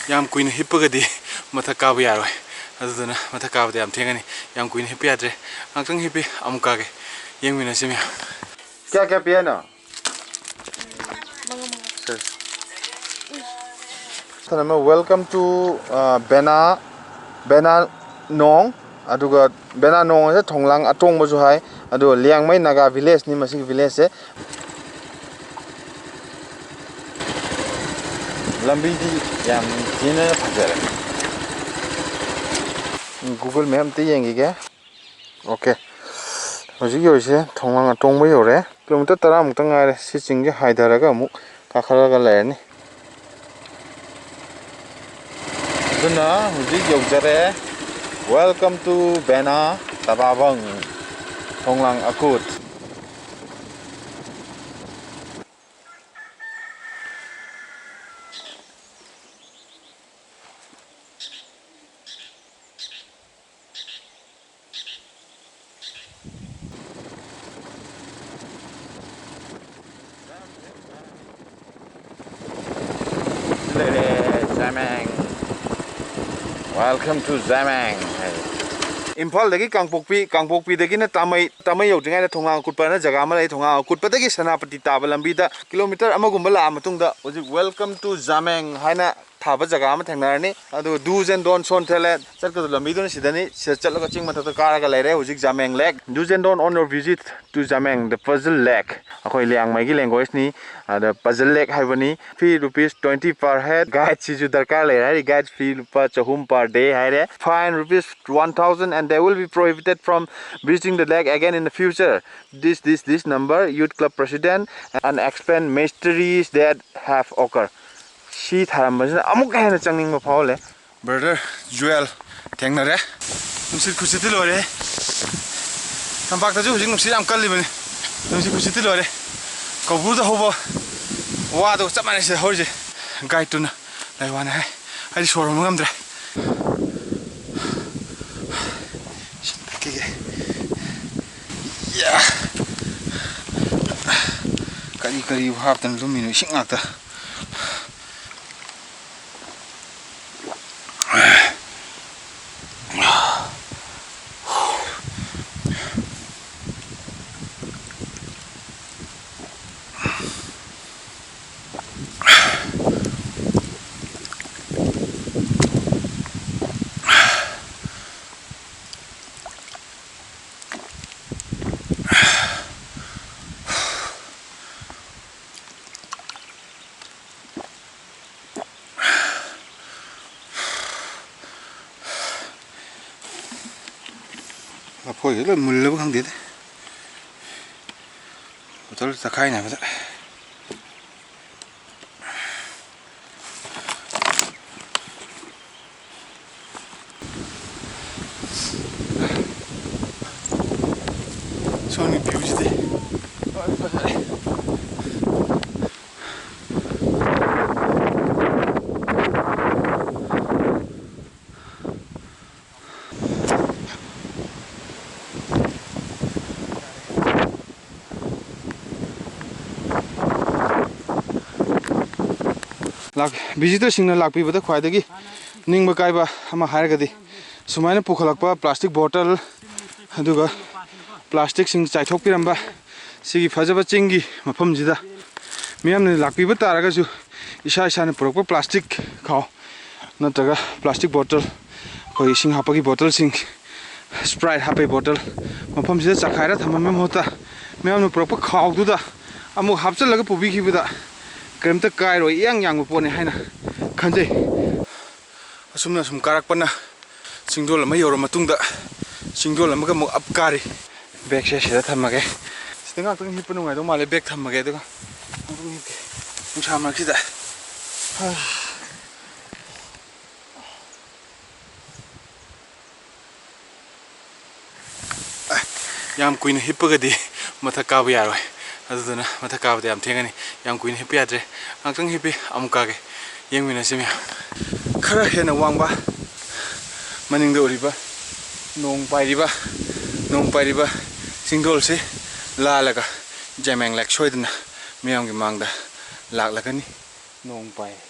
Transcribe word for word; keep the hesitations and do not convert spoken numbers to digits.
ꯌꯥꯝ ꯀꯨꯏꯅ ꯍꯤꯞꯄꯒꯗꯤ ꯃꯊꯛ ꯀꯥꯕ ꯌꯥꯔꯣꯏ꯫ ꯑꯗꯨꯗꯨꯅ ꯃꯊꯛ ꯀꯥꯕꯗ ꯌꯥꯝ ꯊꯦꯡꯉꯅꯤ꯫ ꯌꯥꯝ ꯀꯨꯏꯅ ꯍꯤꯞꯄ ꯌꯥꯗ꯭ꯔꯦ꯫ ꯉꯥꯛꯇꯪ ꯍꯤꯞꯄꯤ, ꯑꯃꯨꯛ ꯀꯥꯒꯦ꯫ ꯌꯦꯡꯃꯤꯟꯅꯁꯤ ꯃꯌꯥꯝ꯫ क्या क्या पिया ना? Welcome to, uh, Bena, Bena Nong. ꯑꯗꯨꯒ ꯕꯦꯅꯥ ꯅꯣꯡ ꯑꯁꯦ ꯊꯣꯡꯂꯥꯡ ꯑꯇꯣꯡꯕꯁꯨ ꯍꯥꯏ꯫ ꯑꯗꯨꯒ ꯂꯤꯌꯥꯡꯃꯩ ꯅꯥꯒꯥ ꯚꯤꯂꯦꯖꯅꯤ ꯃꯁꯤꯒꯤ ꯚꯤꯂꯦꯖꯁꯦ꯫ ꯂꯝꯕꯤꯗꯤ ꯌꯥꯝ ꯊꯤꯅ ꯐꯖꯔꯦ꯫ ꯒꯨꯒꯜ ꯃꯦꯞ ꯑꯝꯇ ꯌꯦꯡꯈꯤꯒꯦ꯫ ꯑꯣꯀꯦ, ꯍꯧꯖꯤꯛ ꯌꯧꯔꯤꯁꯦ ꯊꯣꯡꯂꯥꯡ ꯑꯇꯣꯡꯕ ꯌꯧꯔꯦ꯫ ꯀꯤꯂꯣꯃꯤꯇꯔ ꯇꯔꯥꯃꯨꯛꯇ ꯉꯥꯏꯔꯦ꯫ ꯁꯤ ꯆꯤꯡꯁꯦ ꯍꯥꯏꯊꯔꯒ ꯑꯃꯨꯛ ꯀꯥꯈꯠꯂꯒ ꯂꯩꯔꯅꯤ꯫ ꯑꯗꯨꯅ ꯍꯧꯖꯤꯛ ꯌꯧꯖꯔꯦ꯫ Welcome to ꯕꯦꯅꯥ ꯇꯕꯥꯕꯪ, ꯊꯣꯡꯂꯥꯡ ꯑꯀꯨꯠ꯫ ꯂꯩꯔꯦ, ꯖꯥꯃꯦꯡ꯫ Welcome to ꯖꯥꯃꯦꯡ ꯍꯥꯏ꯫ ꯏꯝꯐꯥꯜꯗꯒꯤ ꯀꯥꯡꯄꯣꯛꯄꯤ, ꯀꯥꯡꯄꯣꯛꯄꯤꯗꯒꯤꯅ ꯇꯥꯃꯩ, ꯇꯥꯃꯩ ꯌꯧꯗ꯭ꯔꯤꯉꯩꯗ ꯊꯣꯡꯒꯥꯡ ꯑꯀꯨꯠꯄ ꯍꯥꯏꯅ ꯖꯒꯥ ꯑꯃ ꯂꯩ꯫ ꯊꯣꯡꯒꯥꯡ ꯑꯀꯨꯠꯄꯗꯒꯤ ꯁꯦꯅꯥꯄꯇꯤ ꯇꯥꯕ ꯂꯝꯕꯤꯗ ꯀꯤꯂꯣꯃꯤꯇꯔ ꯑꯃꯒꯨꯝꯕ ꯂꯥꯛꯑ ꯃꯇꯨꯡꯗ ꯍꯧꯖꯤꯛ Welcome to ꯖꯥꯃꯦꯡ ꯍꯥꯏꯅ ꯊꯥꯕ ꯖꯒꯥ ꯑꯃ ꯊꯦꯡꯅꯔꯅꯤ꯫ ꯑꯗꯨꯒ do's and don'ts ꯁꯣꯟ ꯊꯦꯜꯂꯦ꯫ ꯆꯠꯀꯗꯕ ꯂꯝꯕꯤꯗꯨꯅ ꯁꯤꯗꯅꯤ꯫ ꯁꯤꯗ ꯆꯠꯂꯒ ꯆꯤꯡ ꯃꯊꯛꯇ ꯀꯥꯔꯒ ꯂꯩꯔꯦ ꯍꯧꯖꯤꯛ ꯖꯥꯃꯦꯡ lake꯫ Do's and don'ts on your visit to ꯖꯥꯃꯦꯡ, the Pazil Lake꯫ ꯑꯩꯈꯣꯏ ꯂꯤꯌꯥꯡꯃꯩꯒꯤ language ꯅꯤ꯫ ꯑꯗ Pazil Lake ꯍꯥꯏꯕꯅꯤ꯫ Fee rupees twenty per head꯫ Guide ꯁꯤꯁꯨ ꯗꯔꯀꯥꯔ ꯂꯩꯔꯦ ꯍꯥꯏꯔꯤ꯫ Guide fee ꯂꯨꯄꯥ ꯆꯍꯨꯝ per day ꯍꯥꯏꯔꯦ꯫ Fine rupees one thousand and they will be prohibited from visiting the lake again in the future. This, this, this number, youth club president and explain mysteries that have occurred. ꯁꯤ ꯊꯥꯔꯝꯕꯁꯤꯅ ꯑꯃꯨꯛꯀ ꯍꯦꯟꯅ ꯆꯪꯅꯤꯡꯕ ꯐꯥꯎꯍꯜꯂꯦ꯫ Brother ꯖꯨꯋꯦꯜ ꯊꯦꯡꯅꯔꯦ꯫ ꯅꯨꯡꯁꯤꯠ ꯈꯨꯁꯤꯠꯇꯤ ꯂꯣꯏꯔꯦ꯫ ꯇꯝꯄꯥꯛꯇꯁꯨ ꯍꯧꯖꯤꯛ ꯅꯨꯡꯁꯤꯠ ꯌꯥꯝ ꯀꯜꯂꯤꯕꯅꯤ꯫ ꯅꯨꯡꯁꯤꯠ ꯈꯨꯁꯤꯠꯇꯤ ꯂꯣꯏꯔꯦ꯫ ꯀꯧꯕ꯭ꯔꯨꯗ ꯍꯧꯕ ꯋꯥꯗꯣ ꯆꯞ ꯃꯥꯟꯅꯩ ꯁꯤꯗ ꯍꯧꯔꯤꯁꯦ꯫ Guide ꯇꯨꯅ ꯂꯩ ꯋꯥꯅꯤ ꯍꯥꯏ꯫ ꯑꯩꯗꯤ ꯁꯣꯔ ꯍꯣꯟꯕ ꯉꯝꯗ꯭ꯔꯦ꯫ ꯏꯁꯤꯡ ꯊꯛꯈꯤꯒꯦ꯫ ꯌꯥ꯫ ꯀꯔꯤ ꯀꯔꯤ ꯍꯥꯞꯇꯅ ꯂꯨꯝꯃꯤꯅꯣ, ꯏꯁꯤꯡ ꯉꯥꯛꯇ꯫ ꯑꯩꯈꯣꯏꯒꯤ ꯂꯣꯏ ꯃꯨꯜꯂꯕ ꯈꯪꯗꯦꯗ꯫ ꯕꯣꯇꯜ ꯆꯈꯥꯏꯅꯕꯗ꯫ ꯁꯣꯝꯒꯤ ꯚ꯭ꯌꯨꯁꯤꯗꯤ ꯂꯣꯏ ꯐꯖꯔꯦ꯫ ꯂꯥꯛ-, ꯚꯤꯖꯤꯇꯔꯁꯤꯡꯅ ꯂꯥꯛꯄꯤꯕꯗ ꯈ꯭ꯋꯥꯏꯗꯒꯤ ꯅꯤꯡꯕ ꯀꯥꯏꯕ ꯑꯃ ꯍꯥꯏꯔꯒꯗꯤ, ꯁꯨꯃꯥꯏꯅ ꯄꯨꯈꯠꯂꯛꯄ ꯄ꯭ꯂꯥꯁꯇꯤꯛ ꯕꯣꯇꯜ, ꯑꯗꯨꯒ ꯄ꯭ꯂꯥꯁꯇꯤꯛꯁꯤꯡ ꯆꯥꯏꯊꯣꯛꯄꯤꯔꯝꯕ, ꯁꯤꯒꯤ ꯐꯖꯕ ꯆꯤꯡꯒꯤ ꯃꯐꯝꯁꯤꯗ ꯃꯤꯌꯥꯝꯅ ꯂꯥꯛꯄꯤꯕ ꯇꯥꯔꯒꯁꯨ, ꯏꯁꯥ ꯏꯁꯥꯅ ꯄꯨꯔꯛꯄ ꯄ꯭ꯂꯥꯁꯇꯤꯛ ꯈꯥꯎ ꯅꯠꯇ꯭ꯔꯒ ꯄ꯭ꯂꯥꯁꯇꯤꯛ ꯕꯣꯇꯜ, ꯑꯩꯈꯣꯏ ꯏꯁꯤꯡ ꯍꯥꯞꯄꯒꯤ ꯕꯣꯇꯜꯁꯤꯡ, Sprite ꯍꯥꯞꯄꯩ ꯕꯣꯇꯜ, ꯃꯐꯝꯁꯤꯗ ꯆꯈꯥꯏꯔ ꯊꯝꯃꯝꯕꯩ ꯃꯍꯨꯠꯇ, ꯃꯌꯥꯝꯅ ꯄꯨꯔꯛꯄ ꯈꯥꯎꯗꯨꯗ ꯑꯃꯨꯛ ꯍꯥꯞꯆꯤꯜꯂꯒ ꯄꯨꯕꯤꯈꯤꯕꯗ ꯀꯔꯤꯝꯇ ꯀꯥꯏꯔꯣꯏ, ꯏꯌꯥꯡ ꯌꯥꯡꯕ ꯄꯣꯠꯅꯤ ꯍꯥꯏꯅ ꯈꯟꯖꯩ꯫ ꯑꯁꯨꯝꯅ ꯁꯨꯝ ꯀꯥꯔꯛꯄꯅ ꯆꯤꯡꯗꯣꯜ ꯑꯃ ꯌꯧꯔ ꯃꯇꯨꯡꯗ, ꯆꯤꯡꯗꯣꯜ ꯑꯃꯒ ꯑꯃꯨꯛ ꯑꯞ ꯀꯥꯔꯤ꯫ ꯕꯦꯒꯁꯦ ꯁꯤꯗ ꯊꯝꯃꯒꯦ꯫ ꯁꯤꯗ ꯉꯥꯛꯇꯪ ꯍꯤꯞꯄ ꯅꯨꯡꯉꯥꯏꯗꯧ ꯃꯥꯜꯂꯦ, ꯕꯦꯒ ꯊꯝꯃꯒꯦ, ꯑꯗꯨꯒ ꯉꯥꯛꯇꯪ ꯍꯤꯞꯀꯦ ꯅꯨꯡꯁꯥ ꯃꯔꯛꯁꯤꯗ꯫ ꯍꯥ꯫ ꯑꯦ, ꯌꯥꯝ ꯀꯨꯏꯅ ꯍꯤꯞꯄꯒꯗꯤ ꯃꯊꯛ ꯀꯥꯕ ꯌꯥꯔꯣꯏ, ꯑꯗꯨꯗꯨꯅ ꯃꯊꯛ ꯀꯥꯕꯗ ꯌꯥꯝ ꯊꯦꯡꯉꯅꯤ꯫ ꯌꯥꯝ ꯀꯨꯏꯅ ꯍꯤꯞꯄ ꯌꯥꯗ꯭ꯔꯦ, ꯉꯥꯛꯇꯪ ꯍꯤꯞꯄꯤ, ꯑꯃꯨꯛ ꯀꯥꯒꯦ꯫ ꯌꯦꯡꯃꯤꯟꯅꯁꯤ ꯃꯌꯥꯝ꯫ ꯈꯔ ꯍꯦꯟꯅ ꯋꯥꯡꯕ, ꯃꯅꯤꯡꯗ ꯎꯔꯤꯕ ꯅꯣꯡ ꯄꯥꯏꯔꯤꯕ, ꯅꯣꯡ ꯄꯥꯏꯔꯤꯕ ꯆꯤꯡꯗꯣꯜꯁꯤ ꯂꯥꯜꯂꯒ ꯖꯦꯃꯦꯡ ꯂꯦꯛ ꯁꯣꯏꯗꯅ ꯃꯤꯌꯥꯝꯒꯤ ꯃꯥꯡꯗ ꯂꯥꯛꯂꯒꯅꯤ꯫ ꯅꯣꯡ ꯄꯥꯏ꯫